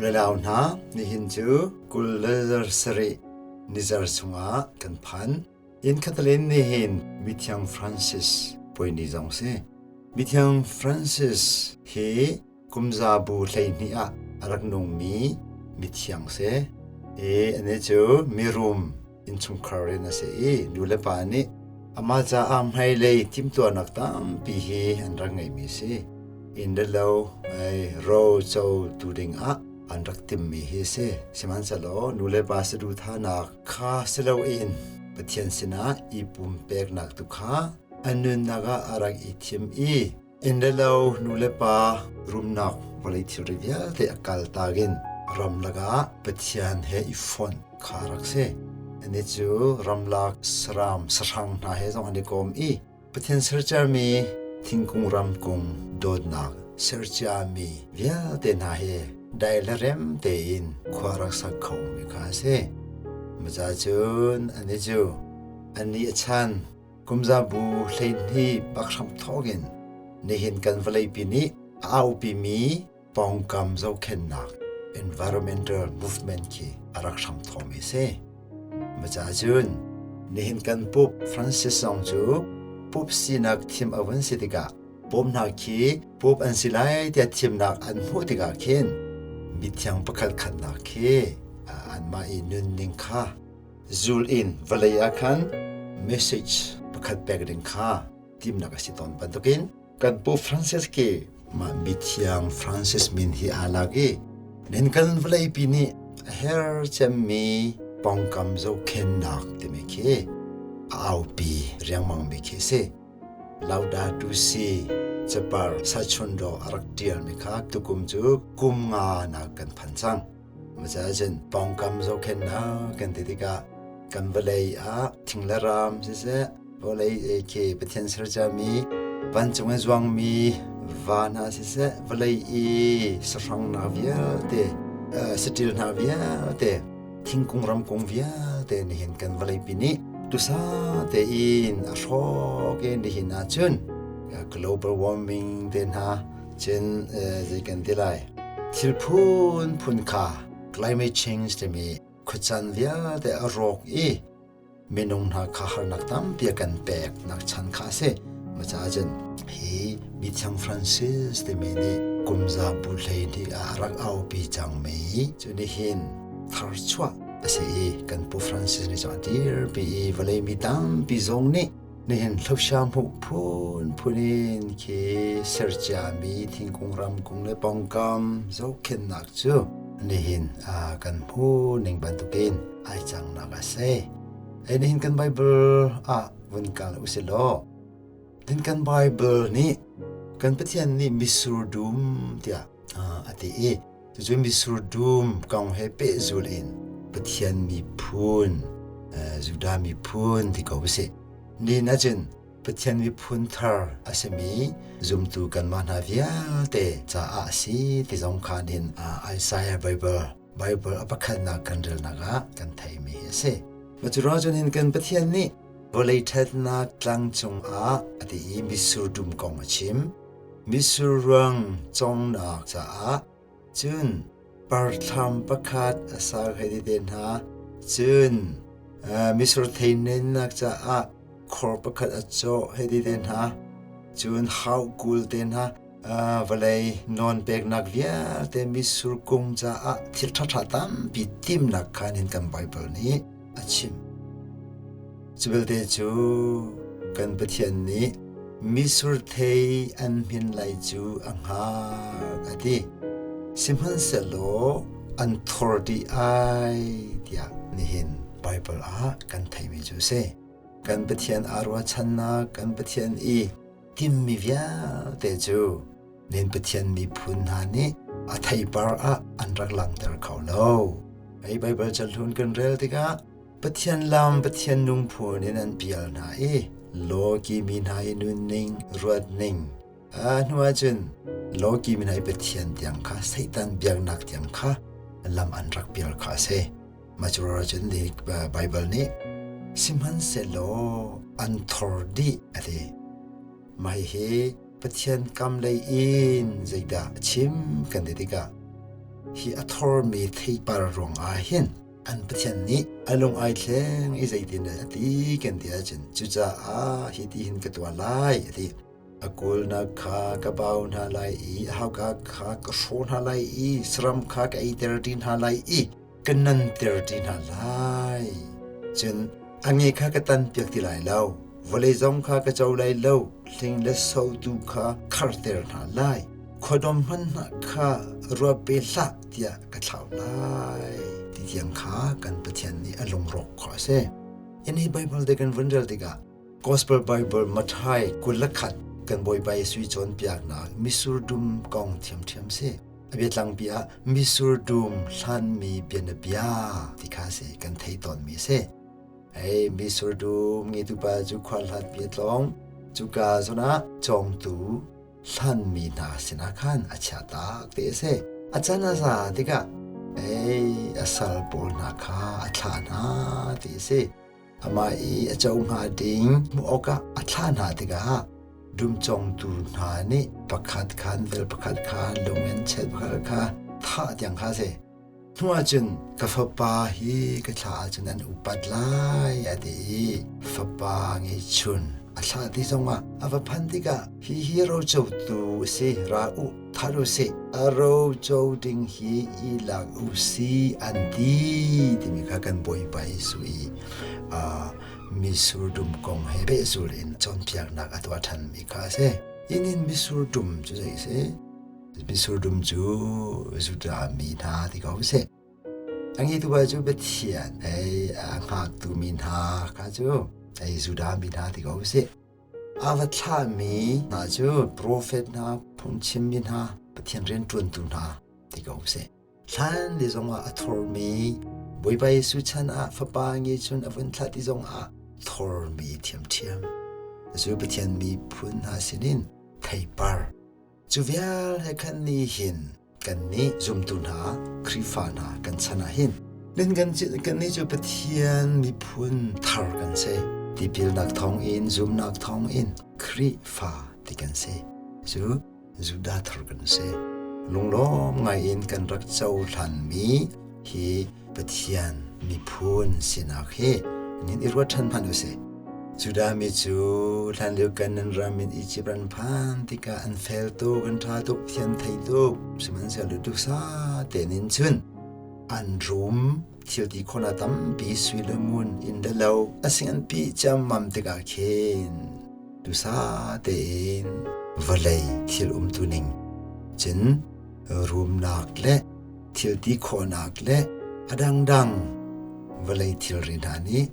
Ulelau hna, nihin cu 27 nizar chungah kan phan. Inn khatalin nihin Mithiang Francis puai ni zong si. Mithiang Francis hi kumzabu 12 ah a rak nungmi mithiang si. I ani cu mirum innchungkhar in a si i nulepa nih amah caah hmailei timhtuahnak tampi hi an rak ngeihmi a si. Inn le lo ro co tu ding ah an rak timhmi hi a si. Sihmanhsehlaw nulepa saduhthahnak kha si loin Pathian sinah i pumpeknak tu kha an nunnak ah a rak i thim i Inn le lo, nu le pa, rumnak vawlei thilri vialte a kaltak in ramlak ah Pathian he i fonh kha a rak si. Anih cu ramlak saram sahrang hna he zong an i kom i Pathian serciami thingkung ramkung dawtnak serciami vialte hna he dai le rem tein khua rak sak khomi kha a si. Maca cun anih cu anih a chan Kumzabu 12 pakhram thawkin nihin kan vawleipi nih a aupimi pawngkam zohkhenhnak environmental movement khi a rak hram thawmi a si. Maca cun nihin kan Pope Francis zong cu Pope sinak thim a vun si tikah Pope hna khi Pope an si lai tiah thimnak an hmuh tikah khin mithiang pakhat khatnak khi anmah i nunning kha Zul in vawlei ah khan message pakhat pek ding kha timnak a si tawn bantukin kan Pope Francis ke mah mithiang Francis min hi aa lak i nen kan vawleipi nih a her cemmi pawngkam zohkhennak timi khi a aupi riangmang mi khi a si. Laudato Si capar sachun a rak ṭialmi kha tukum cu kum nga nak kan phan cang. Maca pawngkam zohkhenhnak kan ti tikah kan vawlei ah thing le ram siseh vawlei khi Pathian serciami vancung in zuangmi va hna siseh vawlei i sahrang hna vialte saṭil hna vialte thingkung ramkung vialte nihin kan vawleipi nih tusa tein a hrawk i nihin ahcun global warming te hna cun zei kan ti lai thil phunphun kha climate change timi khuacaan vialte a rawk i minung hna kha harnak tampi a kan pek nak chan kha a si. Maca cun hi mithiang Francis timi nih kumza bu 12 ah a rak aupi cangmi cu nihin tharchuah a si i kan pu Francis nih cun a dirpi i vawlei mi tampi zong nih Nihin hlosia hmuh phunphun in khi serciami thingkung ramkung le pawngkam zohkhenhnak cu nihin kan hmu ning bantukin ai cangnak a si. Ei nihin kan Bible ah vun kal usih law, din kan Bible nih kan Pathian nih mitsur dum tiah a ti i Cucu mitsur dum kong he pehzul in Pathian miphun, Judah miphun ti ko usih. Ni ahcun Pathian miphun thar a simi zumtu kanmah hna vialte caah a si ti zong khan hin Isaiah Bible Bible a pakhatnak kan relnak ah kan theihmi a si. Cu ruang cun hin kan Pathian nih vawlei ṭhatnak tlang cungah a ti i mitsur dum kong a chim. Mitsur ruang cawngnak caah cun parthlam pakhat a ser hei ti te hna. Cun mitsur thei nennak caah khor pakhat a cawh hei ti te hna. Cun haukul te hna vawlei nawn peknak vialte mitsur kung caah thil ṭhaṭha tampi timnak khan hin kan Baibal nih a chim. Cu belte cu kan Pathian nih mitsur thei an hmin lai cu a hngak a ti. Sihmanhsehlaw an thor dih ai tiah nihin Baibal ah kan theihmi cu a si. Kan Pathian aa ruahchannak, kan Pathian i timmi vialte cu nen Pathian miphun hna nih a theipar ah an rak langhter kho lo. Hei Baibal cahlun kan rel tikah Pathian lam Pathian nungphun in an pial hna i lawki mi hna i nunning ruatning a hnu ahcun lawki mi hna i Pathian tiang kha Satan biaknak tiang kha lam an rak pial kha a si. Mah cu cun Baibal nih sihmanhsehlaw an thor dih a ti. Mah hihi Pathian kam lei in zeidah a chim kan ti tikah. Hi a thormi theipar ruangah hin an Pathian nih a lung ai thleng i zeitin dah a ti kan ti ahcun cucaah hi ti hin ka tuah lai a ti. A kawlnak kha ka bau hna lai i a hauka kha ka hrawh hna lai i saram kha ka eiter ti hna lai i ka nanter ti hna lai. Cun a nge kha ka tanpiak ti lai lo, vawlei zong kha ka co lai lo, hling le so tu kha kharter hna lai. Khuadawm hmanhah kha ruah pe hlah tiah ka thlau lai. Ti tiang kha kan Pathian nih a lungrawk khawh a si. In hi Baibal te kan vun rel tikah Gospel Bible Matthai 21 kan Bawipa Jesuh cawnpiaknak mitsur dum kong ṭhiamṭhiam si. A biatlangpi ah mitsur dum hlanmi bianabia ti kha si kan thei tawnmi si. Hei mitsur dum ngeitu pa cu khua hlatpi a tlawng. Cuka zawn ah cawngtu hlanmi hna sinah khan a chia tak ti a si. A can a za tikah ei a sal pawl hna kha a thlah hna ti a si. Amah i a co hnga ding hmuh awkah a thlah hna tikah dum congtu hna nih pakhat khan vel pakhat kha lung in chet pakhat kha thah tiang kha a si. Hnuah cun ka fapa hi ka thlah ahcun an upat lai a ti i fapa ngeihchun a thlah ti zongah a va phanh tikah hihi rocotu a si ra u that u sih a roco ding hi i lak u si an ti timi kha kan Bawipa Jesuh i mitsur dum kong he pehzul in cawnpiaknak a tuah ṭhanmi kha a si. Inn in mitsur dum cu zei a si? Mitsur dum cu Judah mi hna ti ko sih. A ngeitu pa cu Pathian ei a hngaktu mi hna kha cu ei Judah mi hna ti ko sih. A va thlahmi hna cu profet hna, phungchimmi hna, Pathian rianṭuantu hna ti ko sih. Hlan li zongah a thormi Bawipa Jesuh chan ah fapa nge cun a vun thlah ti zongah thormi thiamthiam. Cu Pathian miphun hna sinin theipar. Cu vial he khan ni hin kannih zumtu hna Khrihfa hna kan chan ah hin nin kan kannih cu Pathian miphun thar kan si. Tipilnak thawngin zumnak thawngin Khrihfa ti kan si. Cu Judah thar kan si. Lunglawm ngaiin kan rak cohlanmi hi Pathian miphun sinak hi nin i ruat ṭhan hmanh usih. Judah mi cu hlanlio Kanan ram in Egypt an phan tikah an fel tuk, an ṭha tuk, Pathian thei tuk. Sihmanhsehlaw duhsa tein in cun an rum thil ti khawhnak tampi sui le ngun inn le lo a sing an pih ciammam tikah khin duhsa tein vawlei thil umtu ning cun rumnak le thil ti khawhnak le a dangdang vawlei thilri hna nih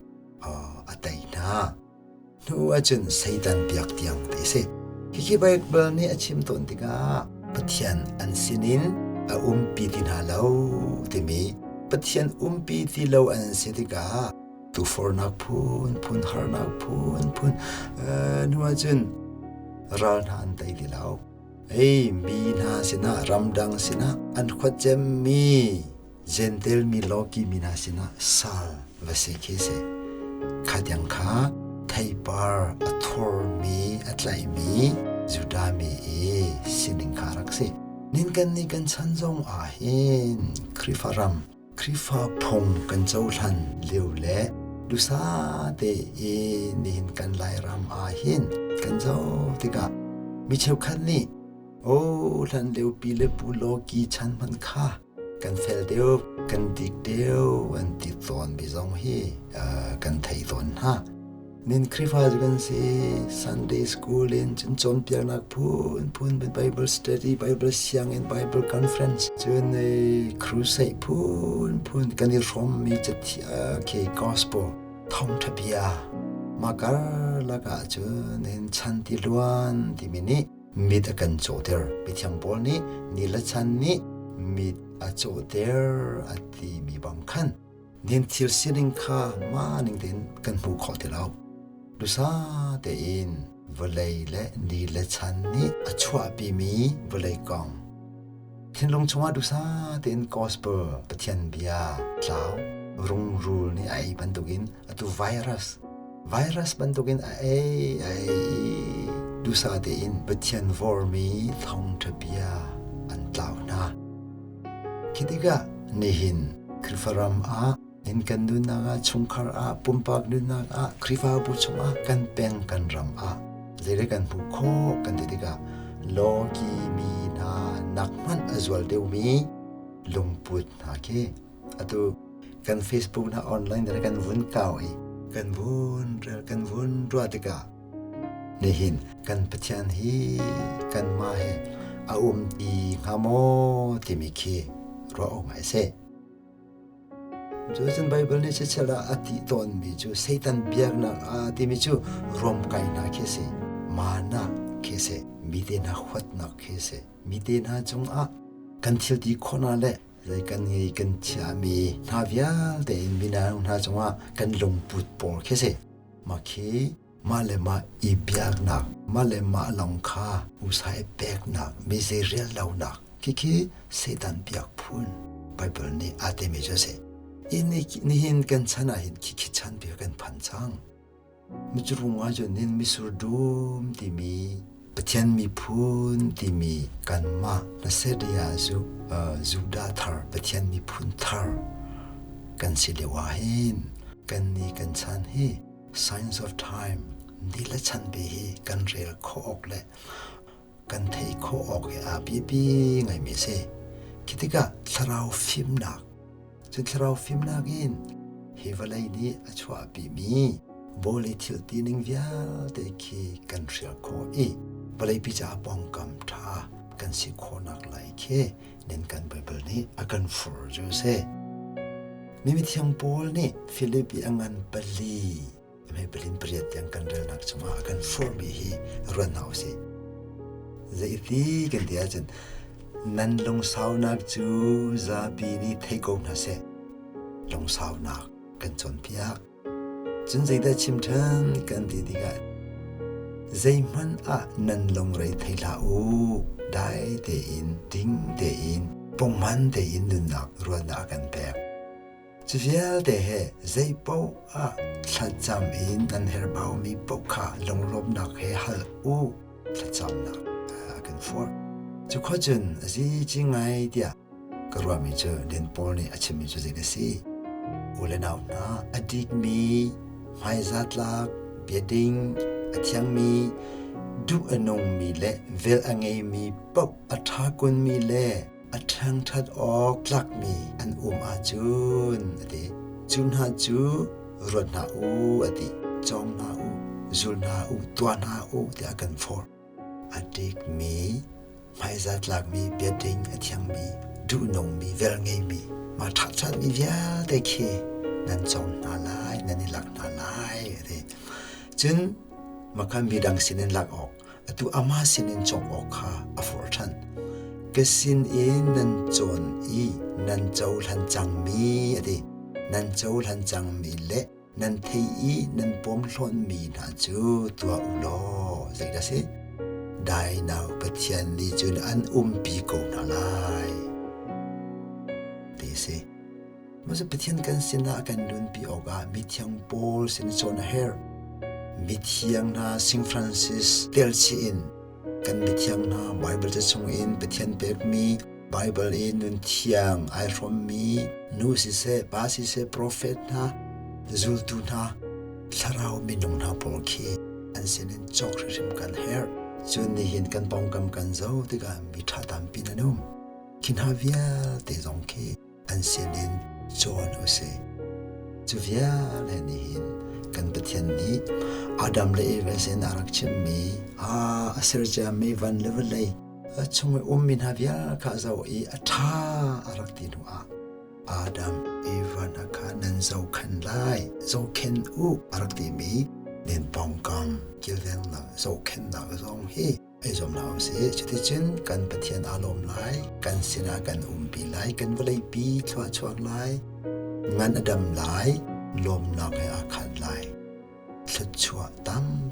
a tei hna. Hnu ahcun Satan biak tiang ti a si. Hihi Baibal nih a chim tawn tikah Pathian an sinin a umpi ti hna lo timi Pathian umpi ti lo an si tikah tufornak phunphun harnak phunphun hnu ahcun ral hna an tei ti lo. Ei mi hna sinah ramdang sinah an khuat cemmi Jentail mi lawki mi hna sinah sal va si khi si. Kha tiang kha theipar a thurmi a tlaihmi Judah mi i sining kha rak si. Nin kan nih kan chan zong ah hin Khrihfa ram, Khrihfa phung kan cohlan lio le dusa te i nihin kan Lairam ah hin kan zoh tikah mi cheukhat nih aw hlan lio pi le pu lawki chan hmanh kha kan fel deuh, kan dik deuh an ti tawnmi zong hi kan thei tawn hna. Nin Khrihfa cu kan si, Sunday school in cun cawnpiaknak phunphun Bible study, Bible sianginn, Bible conference, cun crusade phunphun kan i hrawmmi cathiah khi gospel thawngṭha bia mah karlak ah cun hin chan ti luan timi nih mit a kan cawhter. Mithiang Paul nih ni le chan nih mit a cawhter a timi bang khan nin thil sining kha mah ning tein kan hmu khawh ti lo. Dusa tein vawlei le ni le chan nih a chuahpimi vawlei kong thinlung chungah dusa tein gospel Pathian bia tlau rungrul nih a ei bantukin atu virus Virus bantukin a ei a ei i duhsah tein Pathian vormi thawngṭha bia an tlau hna. Khi tikah nihin Khrihfaram ah in kan nunnak ah, chungkhar ah, pumpak nunnak ah, Khrihfabu chungah, kan peng kan ram ah zeile kan hmuh khawh kan ti tikah lawki mi hna nak hmanh a zual deuhmi lungput hna khi atu kan Facebook na online na kan vun kau i kan vun rel kan vun ruah tikah nihin kan Pathian hi kanmah he a um ti hnga maw timi khi ruah awk ngai a si. Cucun Baibal nih chichel ah a ti tawnmi cu Satan biaknak a timi cu ruamkainak khi a si, mana khi a si, mi te hna huatnak khi a si. Mi te hna cungah kan thil ti khawhnak le zei kan ngei kan chiahmi hna vialte in minung hna cungah kan lungput pawl khi a si. Mah khi mah le mah i biaknak, mah le mah lawng kha usai peknak, mi zei rel lonak khikhi Satan biak phun Bible nih aa timi cu a si. Nihin kan chan ah hin khikhi chan bia kan phan cang. Micuruang ah cun hin misur dum timi Pathian miphun timi kanmah Nasedia Judah thar Pathian miphun thar kan si lio ah hin kan ni kan chan hi Signs of Time ni le chan bi hi kan rel khawh awk le kan theih khawh awk hi aa biapi ngaimi a si. Khi tikah thlarau fimnak, cun thlarau fimnak in hi vawlei nih a chuahpimi vawlei thil tining vialte khi kan hrial khawh i vawleipi caah pawngkam ṭha kan si khawhnak lai khi nin kan Baibal nih a kan fur cu a si. Mi mithiang Paul nih Filipi a ngan pali hmei palin pariat tiang kan relnak chungah a kan forhmi hi ruat hna usih. Zeiti kan ti ahcun nan lungsaunak cu zapi nih thei ko hna seh. Lungsaunak kan cawnpiak. Cun zeidah chim ṭhan kan ti tikah zeihmanh ah nan lungre thei hlah u. Dai tein, ding tein, punghman tein nunnak ruahnak a kan pek. Cu vialte he zeipaoh ah thlacam in nan herhbaumi paoh kha lunglawmhnak he hal u. Thlacamnak a kan forh. Cu khua cun a zici ngai tiah Ka ruahmi cu Lin Paul nih a chimmi cu zei a si? U le nau hna, a dikmi, hmaizatlak, biading, a thiangmi, duh a nungmi le vel a ngeimi paoh a ṭha kunmi le a ṭhangṭhat awk tlakmi an um ahcun a ti. Cu hna cu ruat hna u a ti. Cawng hna u, zul hna u, tuah hna u tiah a kan forh. A ṭikmi, hmaizatlakmi, biading a thiangmi, duhnungmi, velngeimi, mah ṭhaṭhatmi vialte khi nan cawm hna lai, nan i lak hna lai, a ti. Cun mah kha midang sinin lak awk, atu amah sinin cawk awk kha a forh ṭhan. Ka sin in nan cawn i nan cohlan cangmi, a ti. Nan cohlan cangmi le nan thei i nan pawmhlawnmi hna cu tuah u law zeidah si? Dainau Pathian nih cun an umpi ko hna lai ti si. Mah Pathian kan sinah kan nunpi awkah mithiang Paul sin cawn a herh. Mithiang hna Saint Francis telchih in Kan mithiang hna Baibal ca chungin Pathian pekmi Baibal i nun thiang ai hrawmmi nu siseh, pa siseh, profet hna, zultu hna, thlarau minung hna pawl khi an sinin cawk hrimhrim kan herh. Cun nihin kan pawngkam kan zoh tikah mi ṭha tampi nan um. Khi hna vialte zong khi an sinin cawn u sih. Cu vialte nih hin kan Pathian nih Adam le Eve sin a rak chimmi, a ser ciami van le vawlei a chung i ummi hna vial kha a zoh i a ṭha a rak ti hnu ah Adam, Eva hna kha nan zohkhenh lai, zohkhenh u a rak timi nan pawngkam kilvengnak zohkhenhnak zong hi Ei zuam hna usih. Cuticun kan Pathian aa lawm lai, kan sinah kan umpi lai, kan vawleipi thlua a chuak lai, ngan a dam lai, lawmnak he aa khat lai. Thluachuah tampi.